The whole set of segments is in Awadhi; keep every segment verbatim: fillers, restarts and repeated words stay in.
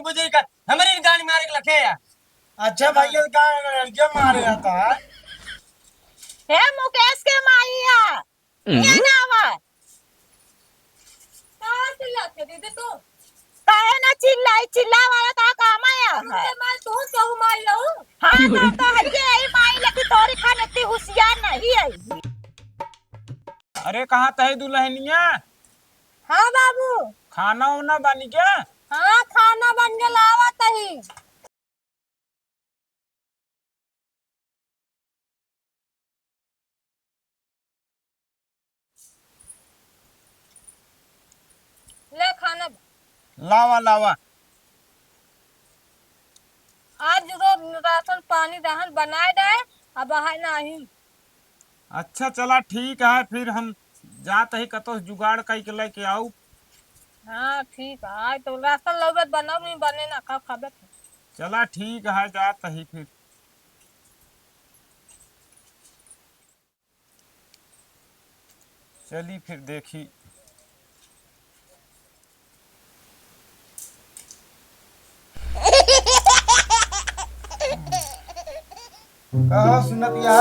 बुजुर्ग का, हमरे गाड़ी मारे के लखे या। अच्छा भैया, का लड़कियां मारे आता है? हे मुकेश के माई या। ये ना आवा। कहाँ चिल्लाते दीदी तू? काहे ना चिल्लाई, चिल्ला वाला का काम आया है? मैं तू कहूँ माई रहू? हाँ, तो, तो है ये यही माई, लेकिन तोरी खान इतनी होशियार नहीं है। अरे, कहाँ तही दुल्हनिया? हाँ बाबू। खाना उना बन गया? हाँ, खाना बन गया, लावा तही। ले खाना। लावा, लावा। आज रो राशन पानी रहन बनाए रहे, अब है नहीं। अच्छा, चला ठीक है, फिर हम जात ही कतो जुगाड़ कई के लेके आऊ। हाँ, ठीक है, आज तो राशन लौबे बनाओ, नहीं बने ना, का खाबे? चला ठीक है, जात ही फिर। चली फिर देखी। कहो सुनतिया।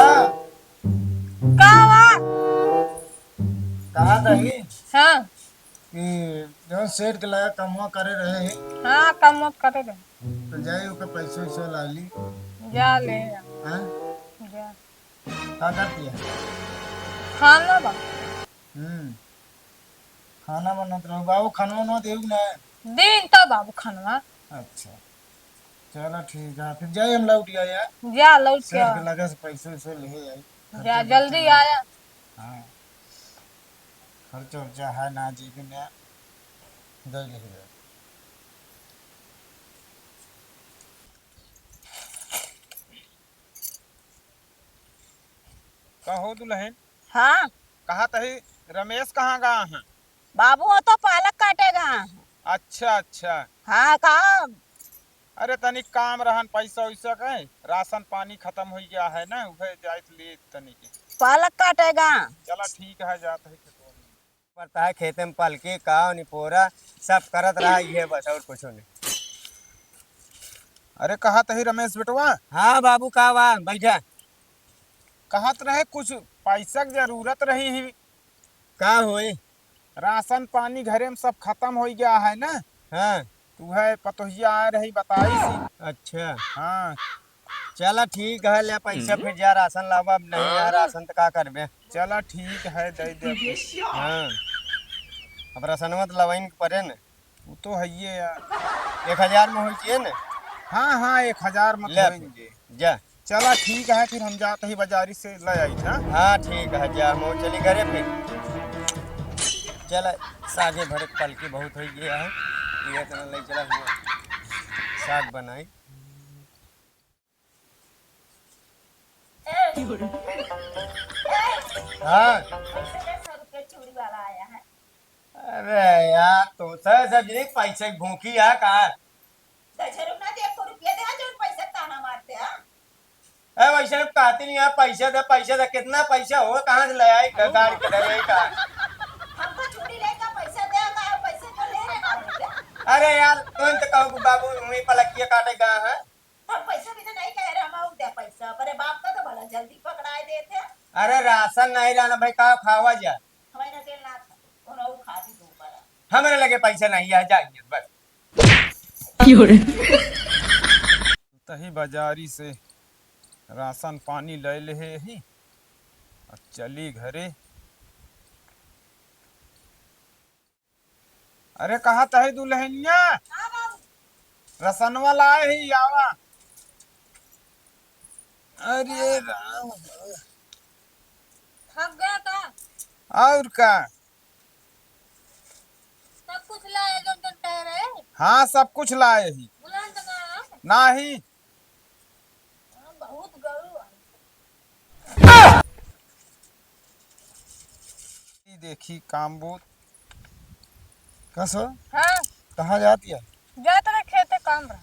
का बा? कहा तही हाँ। कि जौन सेठ के लगे कमवा करे रहे। हाँ, कमवा करे रहे। तो जाई ओकर पैसा वैसा ला ली। जा ले आ। हाँ? जा। का करती है? खाना बा। हम्म। खाना बनत रहो। बाबू, खाना बनवा देऊ ना? दिन तो बाबू खानवा। अच्छा। चलो ठीक है, फिर जाई हम लौट आया। जा लौट के सेठ आ। के लगे से पैसे वैसे ले आई। जा, खर्चा जल्दी वर्चा ना। आया। हाँ। खर्चा वर्चा है ना जेबी में। दे ले। कहो दुल्हन। हाँ। कहा तही रमेश कहाँ गा है? बाबू, वो तो पालक काटे गा है। अच्छा, अच्छा। हाँ, का? अरे, तनिक काम रहन, पैसा वैसा के, राशन पानी खतम होइ गया है ना, उहे जाइत ले तनिक। पालक काटे गा। चला, ठीक है, जात है खेतवा में। पड़ता है खेते में पलकी, काव, निपोरा, सब करत रहा, ये बस, और कुछ नहीं। अरे, कहा तही रमेश बेटवा? हाँ बाबू, का बा? बैठा। कहत रहे, कुछ पैसा के जरूरत रही ही। का होई? राशन पानी घरे में सब खतम होइ गया है ना। हाँ। तो उहे पतोहिया आए रही, बताई सी। अच्छा। हाँ। चला ठीक है, ले पैसा हम्म। फिर जा राशन लावा, अब नहीं आ हाँ। राशन तो का करबे? चला ठीक है, दे दे। हाँ। अब राशनवा तो लवाइन के परे न। वो तो है ये यार। एक हजार में होइ जाए न? हाँ, हाँ, एक हजार में ले होई फिर। जे। जा। चला ठीक है, फिर हम जात ही बाजारी से ले आई ना। हाँ ठीक है, जा हम चली घरे फिर। चला, सागे भरे पलकी बहुत होइ गया है, ये इतना ले चला हुआ साग बनाई। हाँ। अरे यार, तो सर सब जने पैसे भूखी है का? दस रुपया दे, एक रुपया दे, जो पैसे ताना मारते हैं। ए, वैसे कहती नहीं है, पैसा दे, पैसा दे, कितना पैसा हो, कहाँ से ले आई, ग-, गाड़ी के धरे आई का? हमको चूड़ी लेकर पैसा दे, हम पैसे तो ले रहे हैं। अरे यार, तुम तो कहो कि बाबू, वहीं पलकिया काटे गए हैं। हम पैसा भी तो नहीं कह रहे, हम आऊ दे पैसा, पर बाप का तो बड़ा जल्दी पकड़ाए देते। अरे, राशन नहीं रहना भाई, का खावा जा? हमारे ना तेल ना था, उन्होंने वो खा दी दो बार। हमारे लगे पैसा नहीं है, जाइए बस। तही बाजारी से राशन पानी ले ले ही, अब चली घरे। अरे, कहा तही दुल्हनिया? हाँ बाबू। रसनवा लाए ही, आवा। अरे राम। थक गया का? और का? सब कुछ लाए, जौन जौन कह रहे? हाँ, सब कुछ लाए ही। बुलंद ना है? नाही। हाँ, बहुत गरु है। ई देखी काम बहुत। का सो? हाँ। कहाँ जात या? जात रहे खेते काम रहा।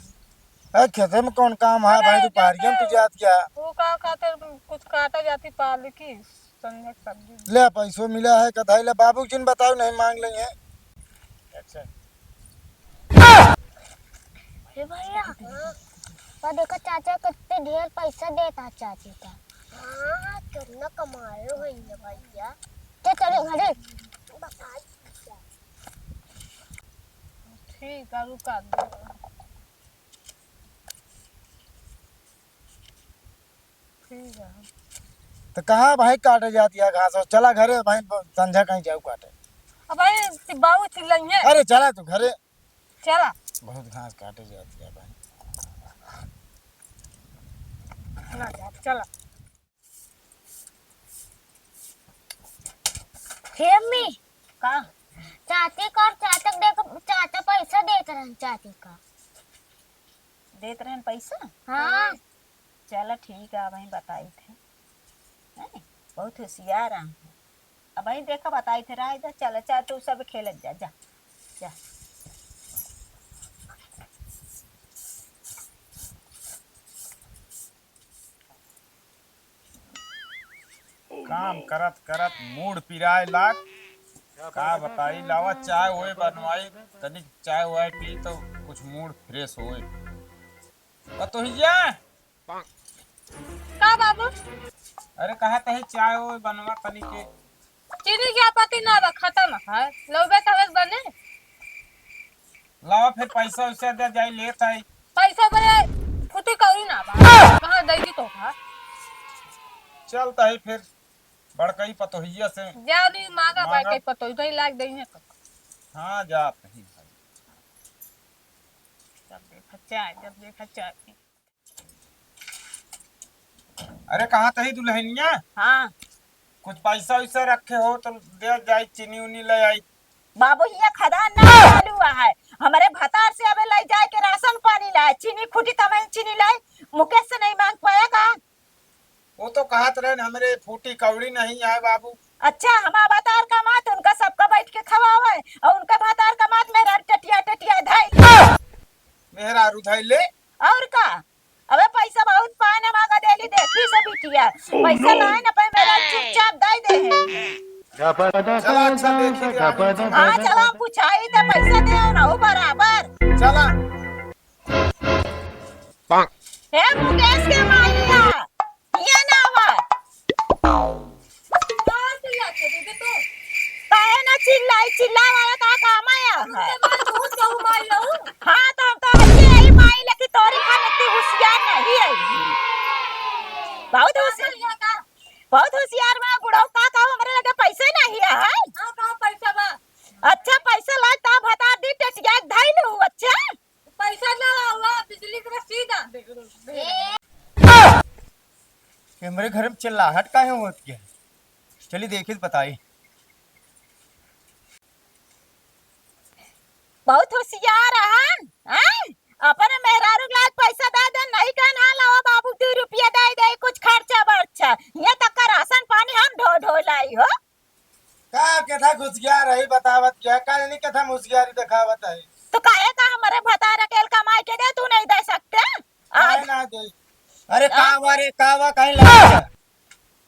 ए, खेते में कौन काम है भाई, अरे, दुपहरिया में तू जात या? वो का खातिर कुछ काटा जाती पालकी। संगे सब्जी। ले, पैसो मिला है, कथाई ले, बाबू जिन बताओ, नहीं मांग लेंगे। अच्छा। ए भैया, तो देखो चाचा कितने ढेर पैसा देता चाची का। हाँ, कितना कमाए हो भैया, भैया। तो चलो घरे। बताई भैया। ठीक है, रुका दो। ठीक है। तो कहाँ भाई काटे जाती है घास? और चला घरे भाई, संझा कहीं जाऊ काटे। अब भाई, बाबू चिल्लाइए। अरे चला तू घरे। चला। बहुत घास काटे जाती है भाई। ना जा, चला। हे अम्मी। का? चाची का और चाचा के देखो, चाचा पैसा देत रहन चाची का। देत रहन पैसा? हाँ। चला ठीक है, वहीं बताई थे। हैं? बहुत होशियार आ। अब भाई देखा, बताई थे, राय दा, चल, चल, तू सब खेलत जा, जा, जा। काम करत करत मूड़ पिराए लाग। का बताई, लावा चाय ओए बनवाई, तनिक चाय वाय पी तो कुछ मूड़ फ्रेश होए। पतोहिया, का बाबू? अरे कहा तही चाय ओए बनवा तनी के। चीनी के आपूर्ति ना बा, खतम है। लौबे तबे बने। लावा फिर पैसा वैसा दे जाई लेत आई। पैसा बे फूटी कौड़ी ना बा। कहाँ दई दी तोका? चल तही फिर बड़कई पतोहिया से जाओ नी मांगा मांगा। बड़कई पतोही, दही लाग दही है तो। हाँ जात ही भाई। जब देखा चाय, जब देखा चाय। अरे कहाँ तही दुल्हनिया? हाँ। कुछ पैसा वैसा रखे हो तो दे जाई, चीनी उनी ले आई। बाबू हियाँ खदान ना चालू हुआ है, हमरे भतार से अबे ले जाए के राशन पानी लाए, चीनी खूटी तमन चीनी लाए, मुकेश से नहीं मांग पाएगा। वो तो कहत रहे न, हमरे फूटी कौड़ी नहीं है बाबू। अच्छा, हमार भतार का मात उनका सबका बैठ के खवावे, और उनका भतार का मात मेहरारू टटिया टटिया धाई। मेहरारू धाई ले। और का? अबे पैसा बहुत पाए न मांगा देली, देखी से बिटिया। पैसा लाए न पाए, मेहरारू चुपचाप दाई दे है। चला, अच्छा, देखी दे, आगे चला। हाँ, चला, पूछाई दे, पैसा दे और रहू बराबर। चला। हे मुकेश के माई है, ये ना आवा। का चिल्लात है दीदी तू? काहे ना चिल्लाई, चिल्लाए वाला का काम आया है? तुमसे माई बहुत कहूँ माई रहू। हाँ, तो हम तो हइये यही माई, लेकिन तोरी खान इतनी होशियार नहीं है। बहुत होशियार, बहुत होशियार बा बुढ़ऊ। का कहूँ, हमरे लगे पैसे नहीं है। हाँ, कहाँ पैसा बा? अच्छा, पैसा लाए ता भतार दी टटिया के धइलू, अच्छा? पैसा ना हुआ, बिजली के रसीद आ। ये हमरे घर में चिल्लाहट काहे होत गया? चली देखी तो बताई। बहुत होशियार हन, हैं? अपने मेहरारू के लायक पैसा दे दे, नहीं कहन, "हाँ, लावा बाबू, दू रुपया दे दे, कुछ खर्चा बर्चा।" ये तक का राशन पानी हम ढो ढो लाई हो। का केथा घुसियार रही बतावत क्या? का जानी केथा होशियारी देखावत है। तो काहे का हमरे भतार अकेल कमाई के दे, तू नहीं दे सकते? काहे आज ना दे? अरे हाँ? का वा रे, का वा, कहीं लगा?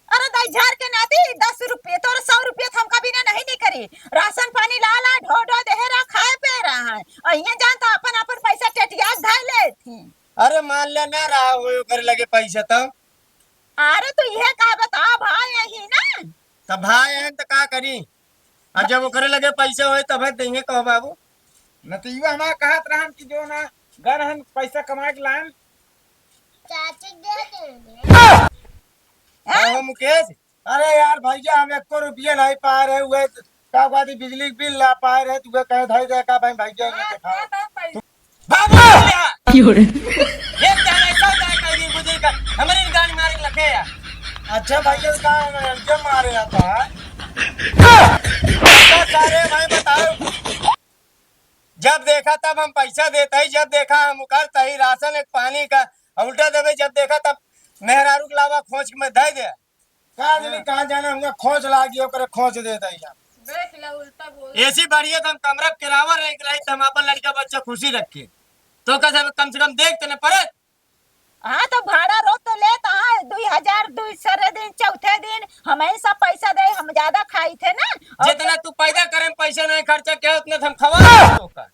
अरे दाई झार के ना दी, दस रुपये, तोर सौ रुपये तो हमका बिना नहीं, नहीं करी। राशन पानी ला ला, ढो ढो देहे रहा, खाए पे रहा है। और ये जानता अपन, अपन पैसा टेटिया के धाई ले थी। अरे मान ले ना रहा हो ओकरे लगे पैसा तो। अरे तो ये का बता भाई यही ना। तब भाई हैं तो का करी? अब जब ओकरे लगे पैसा होए तब देंगे कहो बाबू। न तो इवा हमार कहत रहन कि जो ना गन हम पैसा कमाए के लान। चाची दे देंगे। का हो मुकेश? अरे यार भैया, हम एको रुपये नहीं पा रहे हुए। का बात है, बिजली के बिल ला पाए रहे, तू कहे धाई दे का भाई, भैया ये दिखाओ। बाबू भैया! क्यों रे? एक जाना ऐसा होता है, कहीं भी बुजुर्ग का, हमारी गाड़ी मारे लगे यार। अच्छा भैया, का है ना, जब मारे आता है। तो सारे भाई बताओ, जब देखा तब हम पैसा देता ही, जब देखा हम उकरता ही, राशन एक पानी का उल्टा देवे, जब देखा तब मेहरारू के लावा खोज के मैं दे दे। का जाने कहाँ जाना, हमका खोज लागी, ओकरे खोज देता ही हम। देख ला, उल्टा बोल। ऐसी बढ़िया तो हम कमरा किरावा रह रही, तो हम अपन लड़का बच्चा खुशी रखे। तो का सब कम से कम देख तने पड़े। हाँ, तो भाड़ा रोज तो लेत है, दुई हजार, दुई सारे दिन, चौथे दिन, हम ही सब पैसा दे, हम ज्यादा खाई थे ना। और जितना तू पैदा करे में पैसा नहीं खर्चा किया, उतना तो हम खवा दे तो का।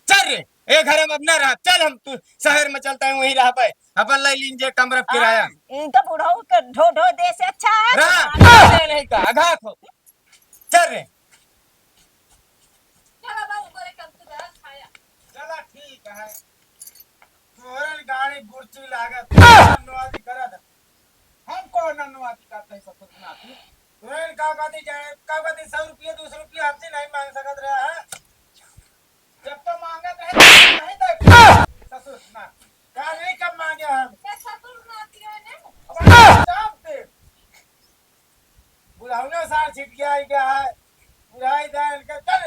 चल रे। ए घर में अब ना रह, चल हम तू शहर में चलता है, वहीं रहबे, अपन ले लीन जे कमरा किराया। हाँ, इनका बुढ़ऊ के ढो ढो दे से अच्छा है। रहा, नहीं का, अघा खो। चल रे। चला बाबू, बोले कब तू दवा खाया। चला ठीक है। तोहरन गाड़ी गुर्ची लागत, नन्नवादी करत। हम कौन नन्नवादी करत है ससुर नाती? तोहरन का कहती जाए, का कहती सौ रुपये, दो सौ रुपये हमसे नहीं मांग सकत रहा है। जब तो मांगत रहे, तब नहीं दे। ससुर नाती। का नहीं कब मांगे हम? ये ससुर नाती है ने? अब हम जवाब दे। बुढ़ौने सार छिट गया, आई गया है। बुढ़ाई दा इनका, चल